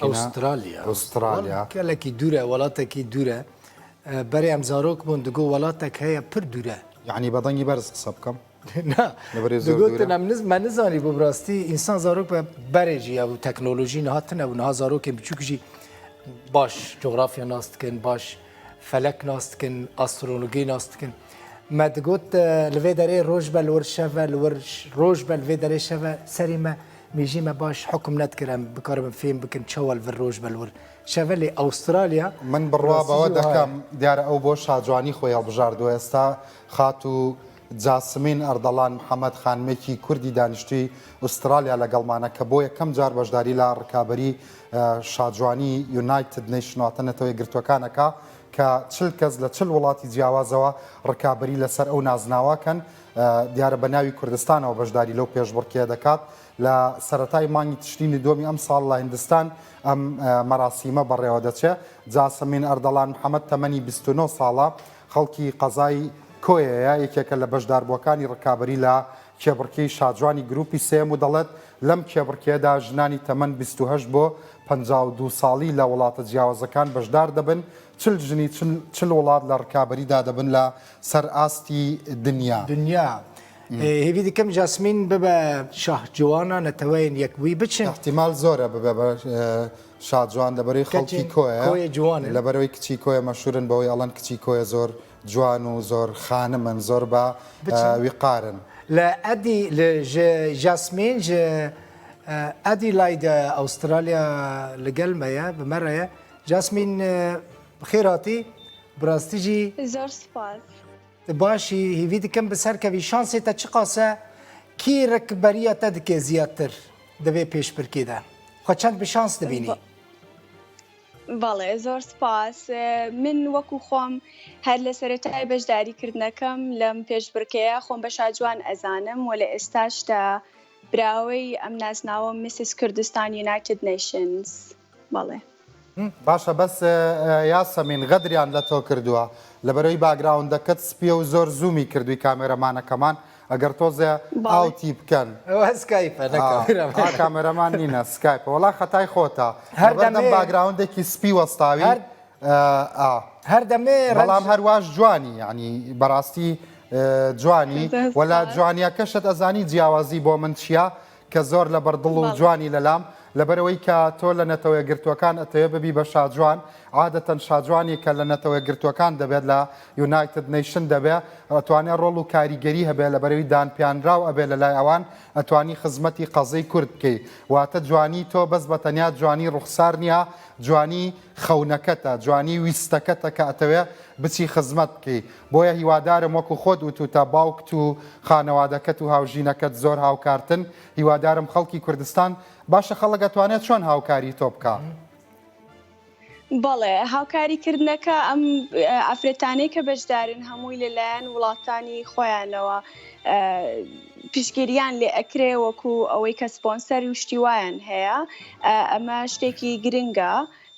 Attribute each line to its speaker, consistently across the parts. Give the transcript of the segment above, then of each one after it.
Speaker 1: ئوسترالیا.
Speaker 2: ئوسترالیا.
Speaker 1: گەلەکی دوورە، وڵاتێکی دوورە. بەرێ ئەم زارۆک بوون دگۆ وڵاتێک هەیە پر دوورە.
Speaker 2: یەعنی بە دەنگی بەرز قسە بکەم؟
Speaker 1: نا.
Speaker 2: لەبەرئەوەی زۆر دوورە.
Speaker 1: دگۆتن ئەم نز مە نزانی بوو بەڕاستی ئینسان زارۆک بە بەرێ ژی ئەو تەکنۆلۆژی نها تنە بوو نها زارۆکێن بچووک ژی باش جوغرافیا ناس دکن باش فەلەک ناس دکن ئاسترۆلۆگی ناس دکن. مە دگۆت لە vê derê roj be li wir şev e li wir roj be li vê derê şev e serê me Mêjî me baş hukum nedikir em bikaribin fêm bikin çawa li vir roj be li wir şeve lê Awustralya
Speaker 2: من بڕوا بەوە دەکەم دیارە ئەو بۆ شاجوانی خۆی هەڵبژاردووە ئێستا خاتوو جاسمین ئەردەڵان محەمەد خانمێکی کوردی دانیشتووی ئوسترالیا لەگەڵمانە کە بۆ یەکەم جار بەشداری لە ڕکابەری شاجوانی United Nation واتە نەتەوە یەکگرتووەکان ئەکا کە 40 کەس لە 40 وڵاتی جیاوازەوە ڕکابەری لەسەر ئەو نازناوە کەن دیارە بە ناوی کوردستانەوە بەشداری لەو پێشبڕکێیە دەکات. لە سەرەتای مانگی تشرینی دووەمی ئەمساڵ لە هیندستان ئەم مەراسیمە بەڕێوەدەچێ. جاسمین ئەردەڵان محەمەد تەمەنی 29 ساڵە، خەڵکی قەزای کۆیەیە، یەکێکە لە بەشداربووەکانی ڕکابەری لە کێبڕکێی شاجوانی گروپی سێیەم و دەڵێت، لەم کێبڕکێیەدا ژنانی تەمەن 28 بۆ 52 ساڵی لە وڵاتە جیاوازەکان بەشدار دەبن، 40 ژنی 40 وڵات لە ڕکابەریدا دەبن لە سەر ئاستی دنیا.
Speaker 1: دنیا. هێڤی دکەم جاسمین ببە شاه جوانا نەتەوەیەن یەکبووی بچن.
Speaker 2: ئیحتیمال زۆرە ببێ بە شاجوان لەبەرەی خەڵکی کۆیە
Speaker 1: کۆیە جوانن.
Speaker 2: لەبەرەوەی کچی کۆیە مەشهورن بەوەی ئەڵێن کچی کۆیە زۆر جوان و زۆر خانمن زۆر بە
Speaker 1: بچن.
Speaker 2: ویقارن.
Speaker 1: لە ئەدی لە ژ جاسمین ژ ئەدیلاید ئوسترالیا لەگەل مەیە بە مە رەیە جاسمین بخێر هاتی. براستی ژی.
Speaker 3: زۆر سوپاس.
Speaker 1: Tu başî hêvî dikim bi ser kevî şansê te çiqas e kî rikberiya te dike ziyadtir di vê pêşbirkê de? Xwe çend bi şans dibînî?
Speaker 3: بەڵێ زۆر سوپاس من وەکو خۆم هەر لە سەرەتای بەشداری کردنەکەم لەم پێشبڕکێیە خۆم بە شاجوان ئەزانم و لە ئێستاشدا براوەی ئەم نازناوەم Mrs کوردستان United Nations بەڵێ.
Speaker 2: باشە بەس یاسەمین غەدریان لە تۆ کردووە لەبەرەوەی باگراوندەکەت سپیە و زۆر زوومی کردووی کامێرەمانەکەمان ئەگەر تۆزێ ئاوتی بکەن.
Speaker 1: ئەوە سکایپە نە کامێرەمان.
Speaker 2: ئا کامێرەمان نینە سکایپە وەڵا خەتای خۆتە لەبەردەم باگراوندێکی سپی وەستاوی ئا
Speaker 1: هەر دەمێ
Speaker 2: بەڵام هەرواش جوانی یعنی بەڕاستی جوانی وەلا جوانیەکەشت ئەزانی جیاوازی بۆ من چییە کە زۆر لەبەر دڵ و جوانی لەلام، لەبەرئەوەی کە تۆ لە نەتەوەیەکگرتووەکان ئەتەوێ ببی بە شاجوان، عادەتەن شاجوانی کە لە نەتەوەیەکگرتووەکان دەبێت لە United Nation دەبێ ئەتوانێ ڕۆڵ و کاریگەری هەبێ لەبەرئەوی دانپیانراو ئەبێ لەلای ئەوان ئەتوانی خزمەتی قەزەی کورد بکەی واتە جوانی تۆ بەس بە تەنیا جوانی ڕوخسار نیە جوانی خەونەکەتە جوانی ویستەکەتە کە ئەتەوێ بچی خزمەت بکەی بۆیە هیوادارم وەکو خۆت وتوتە باوکت و خانەوادەکەت و هاوژینەکەت زۆر هاوکارتن هیوادارم خەڵکی کوردستان باشە خەڵک ئەتوانێت چۆن هاوکاری تۆ بکا؟
Speaker 3: بەڵێ هاوکاری کردنەکە ئەم ئافرەتانەی کە بەشدارن هەمووی لەلایەن وڵاتانی خۆیانەوە پشتگیریان لێ ئەکرێ وەکو ئەوەی کە سپۆنسەر و شتی وایان هەیە ئەمە شتێکی گرنگە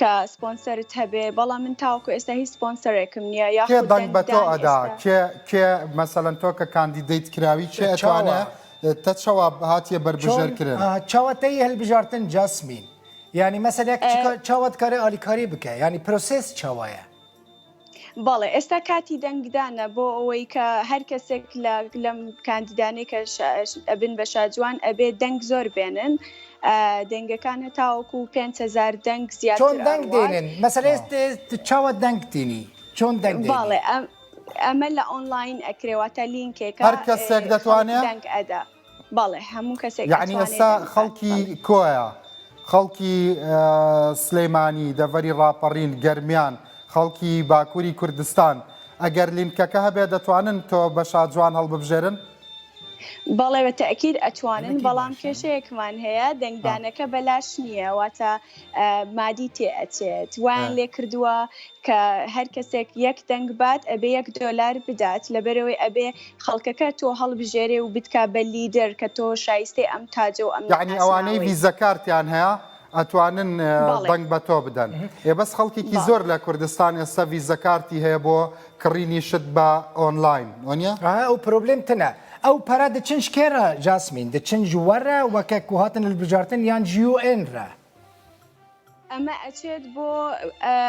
Speaker 3: کە سپۆنسەرت هەبێ بەڵام من تاوەکو ئێستا هیچ سپۆنسەرێکم نییە
Speaker 2: کێ
Speaker 3: یاخود
Speaker 2: دەنگ بە تۆ
Speaker 3: دەنگدان
Speaker 2: ئەدا
Speaker 3: ئێستا
Speaker 2: کێ کێ مەسەلەن تۆ کە candidate کراوی کێ ئەتوانێ
Speaker 1: چاوە
Speaker 2: تە چەوا هاتیە
Speaker 1: چۆن
Speaker 2: بەربژێر کرن؟
Speaker 1: ئا چاوە تەی هەلبژارتن جاسمین یانی مەسەل یەک چ چاوە دکارێ ئالیکاری بکە یانی پرۆسێس چاوایە؟
Speaker 3: بەڵێ ئێستا کاتی دەنگدانە بۆ ئەوەی کە هەر کەسێک لە لەم کاندیدانەی کە ئەبن بە شاجوان ئەبێ دەنگ زۆر بێنن دەنگەکان هەتاوەکو 5هزار دەنگ
Speaker 1: چۆن
Speaker 3: زیاتر
Speaker 1: دەنگ
Speaker 3: ئەڕوات
Speaker 1: دێنن مەسەلە چاوە دەنگ تینی چۆن دەنگ دێنی؟
Speaker 3: بەڵێ ئەمە لە ئۆنلاین ئەکرێ واتە لینکێکە
Speaker 2: هەر کەسێک
Speaker 3: خەڵک
Speaker 2: دەتوانێ؟
Speaker 3: دەنگ ئەدا بەڵێ هەموو کەسێک
Speaker 2: یەعنی
Speaker 3: ئەتوانێ
Speaker 2: ئێستا
Speaker 3: دەنگ بات
Speaker 2: خەڵکی
Speaker 3: بەڵێ.
Speaker 2: کۆیە، خەڵکی سلێمانی، دەڤەری ڕاپەڕین، گەرمیان، خەڵکی باکووری کوردستان ئەگەر لینکەکە هەبێ دەتوانن تۆ بە شاجوان هەڵببژێرن؟
Speaker 3: بەڵێ بە تەئکید ئەتوانن
Speaker 1: دەمێکی
Speaker 3: بەڵام
Speaker 1: باشە.
Speaker 3: کێشەیەکمان هەیە دەنگدانەکە بەلاش نییە واتە مادی تێ ئەچێت وایان لێ کردووە کە هەر کەسێک یەک دەنگ بات ئەبێ یەک دۆلار بدات لەبەرئەوەی ئەبێ خەڵکەکە تۆ هەڵبژێرێ و بتکا بە لیدەر کە تۆ شایستەی ئەم تاجە و ئەم
Speaker 2: یەعنی ئەوانەی
Speaker 3: ناسناوەی.
Speaker 2: ڤیزە کارتیان هەیە ئەتوانن
Speaker 3: بەڵێ.
Speaker 2: دەنگ بە تۆ بدەن ئێ بەس خەڵکێکی
Speaker 3: بەڵێ.
Speaker 2: زۆر لە کوردستان ئێستا ڤیزە کارتی هەیە بۆ کڕینی شت بە ئۆنلاین وەنیە؟
Speaker 1: ئەها ئەو پرۆبلێم تنە ئەو پەرە دچن ji kê re Jasmine دچن ji we re weke ku hatin hilbijartin yan ji UN re؟
Speaker 3: ئەمە ئەچێت بۆ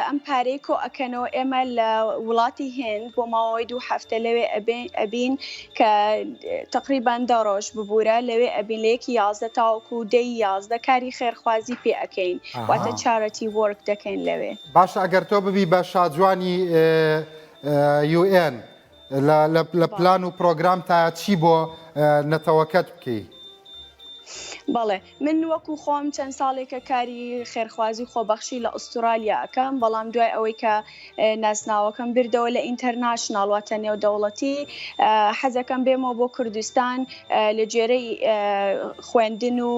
Speaker 3: ئەم پارەی کۆ ئەکەنەوە ئێمە لە وڵاتی هند بۆ ماوەی دوو هەفتە لەوێ ئەبین کە تقریبان دە ڕۆژ ببوورە لەوێ ئەبین لە یەکی 11 تاوەکو دەی 11 کاری خێرخوازی پێ ئەکەین واتە charity work دەکەین لەوێ.
Speaker 2: باشە ئەگەر تۆ ببی بە شاجوانی UN لە پلان و پرۆگرامتایە چی بۆ نەتەوەکەت بکەی؟
Speaker 3: بەڵێ من وەکو خۆم چەند ساڵێکە کاری خێرخوازی و خۆبەخشی لە ئوسترالیا ئەکەم بەڵام دوای ئەوەی کە ناسناوەکەم بردەوە لە international واتە نێودەوڵەتی حەزەکەم بێمەوە بۆ کوردستان لە جێرەی خوێندن و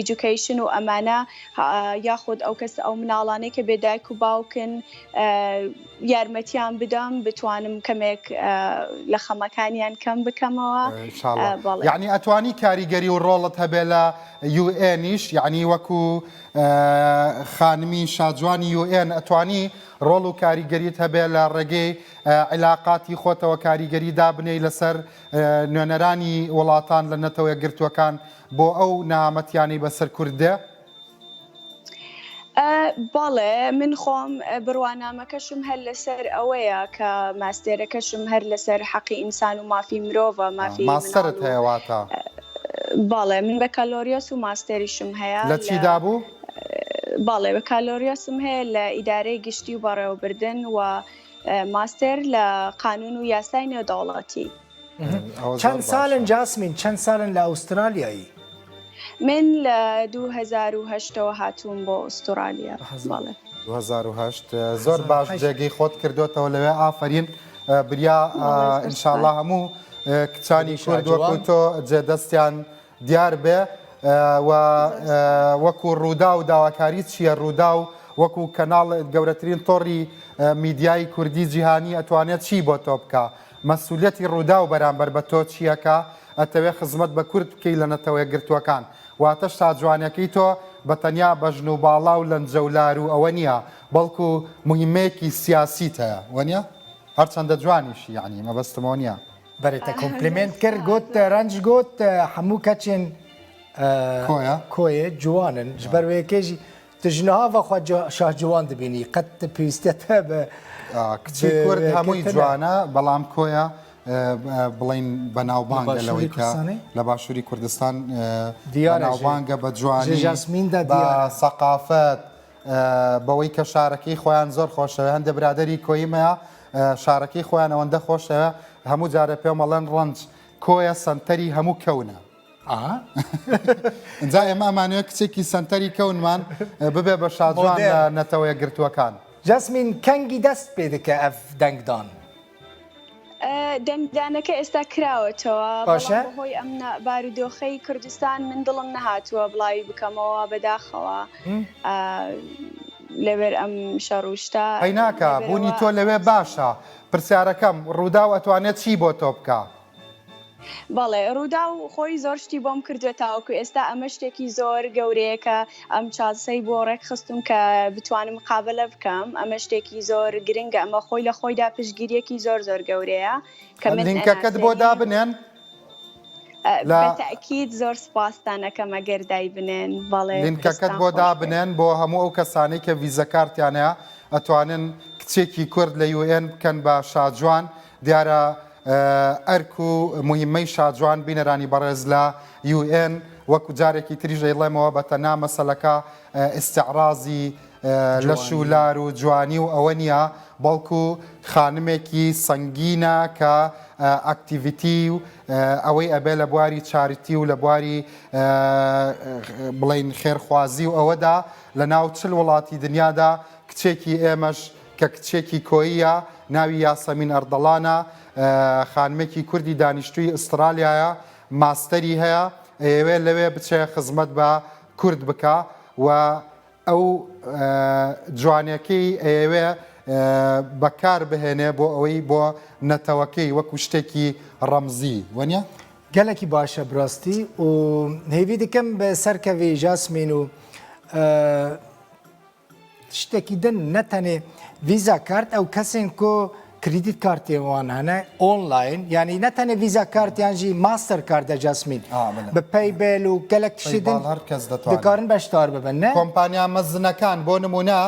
Speaker 3: education و ئەمانە یاخود ئەو کەس ئەو مناڵانەی کە بێدایک و باوکن یارمەتیان بدەم بتوانم کەمێک لە خەمەکانیان کەم بکەمەوە
Speaker 2: یعنی ئەتوانی کاریگەری و ڕۆڵت هەبێ لە UN یش یعنی وەکو خانمی شاجوانی UN ئەتوانی ڕۆڵ و کاریگەریت هەبێ لە ڕێگەی عیلاقاتی خۆتەوە کاریگەری دابنێی لەسەر نوێنەرانی وڵاتان لە نەتەوە یەکگرتووەکان بۆ ئەو نەهامەتیانەی بەسەر کورد دێ؟
Speaker 3: بەڵێ من خۆم بڕوانامەکەشم هەر لەسەر ئەوەیە کە ماستێرەکەشم هەر لەسەر حەقی ئینسان و مافی مرۆڤە مافی
Speaker 2: ماستەرت هەیە واتە؟
Speaker 3: بەڵێ من بەکالۆریۆس و ماستێریشم هەیە
Speaker 2: لە چیدا بوو؟
Speaker 3: بەڵێ بەکالۆریۆسم هەیە لە ئیدارەی گشتی و بەڕێوەبردن و ماستێر لە قانون و یاسای نێودەوڵەتی.
Speaker 1: چەند ساڵن جاسمین چەند ساڵن لە ئوسترالیایی؟
Speaker 3: من لە 2008ەوە هاتووم بۆ ئوسترالیا. بەڵێ.
Speaker 2: 2008 زۆر باش جێگەی خۆت کردوتەوە لەوێ ئافرین بریا ئینشاءاللە هەموو کچانی کورد وەکو تۆ جێدەستیان دیار بێ و وەکو ڕووداو داواکاری چییە ڕووداو وەکو کەناڵ گەورەترین تۆڕی میدیایی کوردی جیهانی ئەتوانێت چی بۆ تۆ بکا مەسولیەتی ڕووداو بەرامبەر بە تۆ چییە کە ئەتەوێ خزمەت بە کورد بکەی لە نەتەوەیەکگرتووەکان واتە شاجوانەکەی تۆ بە تەنیا بەژن و باڵا و لەنجە و لار و ئەوە نییە بەڵکو موهیمەیەکی سیاسیت هەیە وەنیە هەرچەندە جوانیشی یەعنی مەبەستم ئەوە نییە.
Speaker 1: بەرێ تە compliment کرد گوت ڕەنج گوت هەموو کەچێن
Speaker 2: کۆیە
Speaker 1: کۆیە جوانن ji ber wê yekê jî Tu ji niha ve xwe şahciwan dibînî qet pêwîstiya te bi
Speaker 2: کچی کورد هەمووی جوانە بەڵام کۆیە بڵین بەناوبانگە لەوەی کە لە باشووری کوردستان بەناوبانگە بە جوانی بە سەقافەت بەوەی کە شارەکەی خۆیان زۆر خۆشەوێ هەندێ برادری کۆیمەیە شارەکەی خۆیان ئەوەندە خۆشەوە هەموو جارە پێمەڵێن ڕەنج کۆیە سەنتەری هەموو کەونە ئینجا ئێمە ئەمانەوێ کچێکی سەنتەری کەونمان ببێ بە شاجوان لە نەتەوە یەکگرتووەکان.
Speaker 1: جاسمین کەنگی دەست پێ دەکە ئەڤ دەنگدان؟
Speaker 3: دەنگدانەکە ئێستا کراوەتەوە
Speaker 1: باشە.
Speaker 3: بەڵام بەهۆی ئەم بارودۆخەی کوردستان من دڵم نەهاتووە بڵاوی بکەمەوە بەداخەوە لەبەر ئەم شەڕ و شتە.
Speaker 2: ئەی ناکا بوونی تۆ لەوێ باشە. پرسیارەکەم ڕووداو ئەتوانێت چی بۆ تۆ بکا؟
Speaker 3: بەڵێ ڕووداو خۆی زۆر شتی بۆم کردووە تاوەکو ئێستا ئەمە شتێکی زۆر گەورەیە کە ئەم chance ەی بۆ ڕێکخستوم کە بتوانم مقابلە بکەم ئەمە شتێکی زۆر گرنگە ئەمە خۆی لە خۆیدا پشتگیریەکی زۆر زۆر گەورەیە کە من
Speaker 2: لینکەکەت بۆ
Speaker 3: ئەناسێنێ
Speaker 2: دابنێن لە
Speaker 3: بە تەئکید زۆر سوپاستان ئەکەم ئەگەر دایبنێن بەڵێ
Speaker 2: لینکەکەت
Speaker 3: دەستان
Speaker 2: بۆ
Speaker 3: خۆش بێت.
Speaker 2: دابنێن بۆ هەموو ئەو کەسانەی کە ڤیزە کارتیان هەیە ئەتوانن کچێکی کورد لە UN بکەن بە شاجوان دیارە ئەرک و موهیمەی شاجوان بینەرانی بەڕێز لە UN وەکو جارێکی تریش ئەیڵێمەوە بە تەنها مەسەلەکە ئیستعرازی لەش و لار و جوانی و ئەوە نییە بەڵکو خانمێکی سەنگینە کە activity و ئەوەی ئەبێ لە بواری charity و لە بواری بڵین خێرخوازی و ئەوەدا لە ناو چل وڵاتی دنیادا کچێکی ئێمەش کە کچێکی کۆییە ناوی یاسەمین ئەردەڵانە، خانمێکی کوردی دانیشتووی ئوسترالیایە، ماستەری هەیە، ئەیەوێ لەوێ بچێ خزمەت بە کورد بکا و ئەو جوانێکەی ئەیەوێ بەکار بهێنێ بۆ ئەوەی بۆ نەتەوەکەی وەکو شتێکی ڕەمزی، وەنیە؟
Speaker 1: گەلەکی باشە براستی و هێڤی دکەم بە سەرکەڤی ژاسمین و شتێکی دن نە تەنێ ڤیزا کارت ئەو کەسێن کو credit card ێ وان هەنە ئۆنلاین یانی نە تەنێ Visa card یان ژی Master card ە جاسمین بە PayPal و گەلەک تشتی
Speaker 2: din هەر کەس دەتوانێت
Speaker 1: دکارن بەشدار ببن نە؟
Speaker 2: کۆمپانیا مەزنەکان بۆ نمونە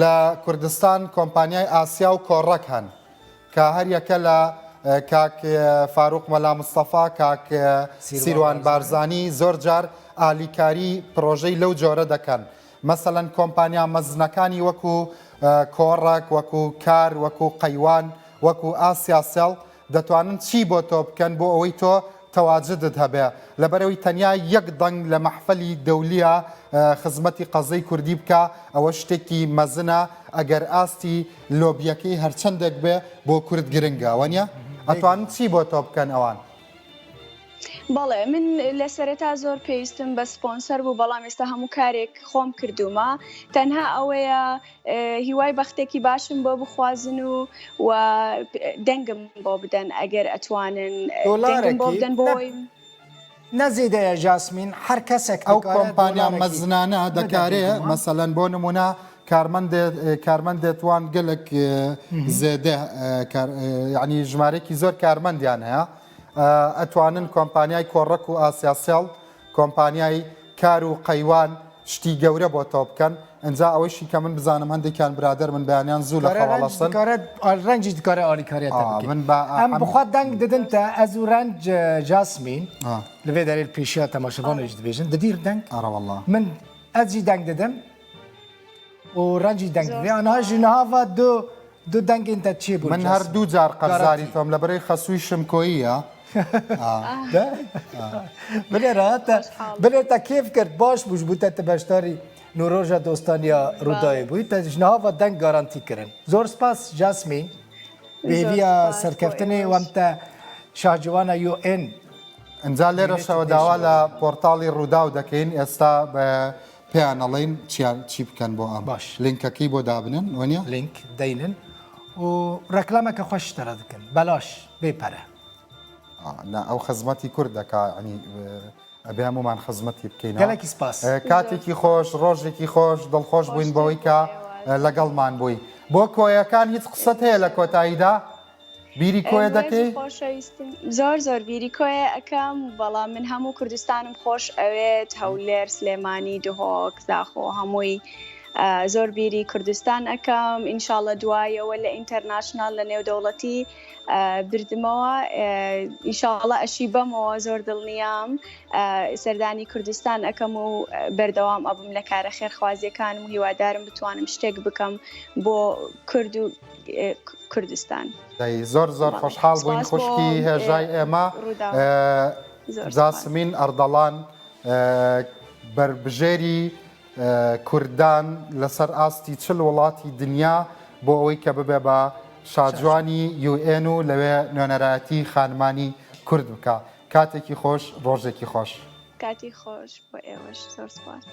Speaker 2: لە کوردستان کۆمپانیای ئاسیا و کۆڕەک هەن کە هەریەکە لە کاک فاروق مەلا مستەفا، کاک سیروان بارزانی زۆر جار ئالیکاری پرۆژەی لەو جۆرە دەکەن. مەسەلەن کۆمپانیا مەزنەکانی وەکو کۆڕەک، وەکو کار، وەکو قەیوان، وەکو ئاسیا سێڵ دەتوانن چی بۆ تۆ بکەن بۆ ئەوەی تۆ تەواجدت هەبێ لەبەرئەوەی تەنیا یەک دەنگ لە مەحفەلی دەولیە خزمەتی قەزەی کوردی بکا ئەوە شتێکی مەزنە ئەگەر ئاستی لۆبیەکەی هەرچەندێک بێ بۆ کورد گرنگە وەنیە؟ ئەتوانن چی بۆ تۆ بکەن ئەوان؟
Speaker 3: بەڵێ من لە سەرەتا زۆر پێویستم بە سپۆنسەر بوو بەڵام ئێستا هەموو کارێک خۆم کردوومە تەنها ئەوەیە هیوای بەختێکی باشم بۆ بخوازن و و دەنگم بۆ بدەن ئەگەر ئەتوانن دەنگم بۆ بدەن بۆی
Speaker 1: نە زێدەیە ژاسمین هەر کەسێک
Speaker 2: ئەو کۆمپانیا مەزنانە دەکارێ مەسەلەن بۆ نمونە کارمەندێت وان گەلک زێدە یعنی ژمارەێکی زۆر کارمەندیان هەیە ئەتوانن کۆمپانیای کۆڕەک و ئاسیاسێڵ کۆمپانیای کار و قەیوان شتی گەورە بۆ تۆ بکەن ئنجا ئەوەیشی کە من بزانم هەندێکیان برادەر من بەیانیان زوو لە خەو هەڵەسن.
Speaker 1: ڕەنجیش دکارێ ئالیکاریە تە بکێ. ئەم بخوا دەنگ ددن تە ئەز و ڕەنج جاسمین لەێ دەرێ پێشیا تەماشەڤانێش دبێژن ددیر دەنگ
Speaker 2: ئەرەوەڵا
Speaker 1: من ئەزی دەنگ ددم و ڕەنجی دەنگ ددێ ئەنها ژ نهاڤا دو دو دەنگên te çê
Speaker 2: bûn من هەر دوو جار قەرزاری تۆم لەبەرەی خەسووی شمکۆییە.
Speaker 1: بنێرە te بنێ te kêf کرد باش بوو ji bo te tu beşdarî Nûroja Dostaniya Rûdawê bûyî te ji niha ve deng garantî kirin. Zor spas Jasmîn. Bi hêviya serkeftinê û em te Şahciwana UN
Speaker 2: ئینجا لێرەشەوە داوا لە پۆرتاڵی ڕووداو دەکەین ئێستا بە پێیان ئەڵێین چیان چی بکەن بۆ ئەم
Speaker 1: باش.
Speaker 2: لینکەکەی بۆ دابنێن وەنیە؟
Speaker 1: لینک دەینن و ڕێکلامەکە خۆش ji te re dikin بەلاش بێ پەرە.
Speaker 2: نا ئەو خزمەتی کورد دەکا یعنی ئەبێ هەموومان خزمەتی بکەین.
Speaker 1: گەلەکی سپاس.
Speaker 2: کاتێکی خۆش ڕۆژێکی خۆش دڵخۆش بووین بەوەی کە لەگەڵمان بووی. بۆ کۆیەکان هیچ قسەت هەیە لە کۆتاییدا؟ بیری کۆیە دەکەی؟
Speaker 3: خۆشەویستم زۆر زۆر بیری کۆیە ئەکەم بەڵام من هەموو کوردستانم خۆش ئەوێت هەولێر سلێمانی دهۆک زاخۆ هەمووی زۆر بیری کوردستان ئەکەم ئینشاڵە دوایەوە لە international لە نێودەوڵەتی بردمەوە ئینشاڵە ئەشی بەمەوە زۆر دڵنیام سەردانی کوردستان ئەەکەم و بەردەوام ئەبم لە کارە خێرخوازیەکانم و هیوادارم بتوانم شتێک بکەم بۆ کورد و کوردستان.
Speaker 2: دەی زۆر زۆر خۆشحاڵ بووین خوشکی هێژای ئێمە جاسمین ئەردەڵان بەربژێری کوردان لەسەر ئاستی چل وڵاتی دنیا بۆ ئەوەی کە ببێ بە شاجوانی UN و لەوێ نوێنەرایەتی خانمانی کورد بکە کاتێکی خۆش ڕۆژێکی خۆش.
Speaker 3: کاتی خۆش بۆ ئێوەش زۆر سپاس.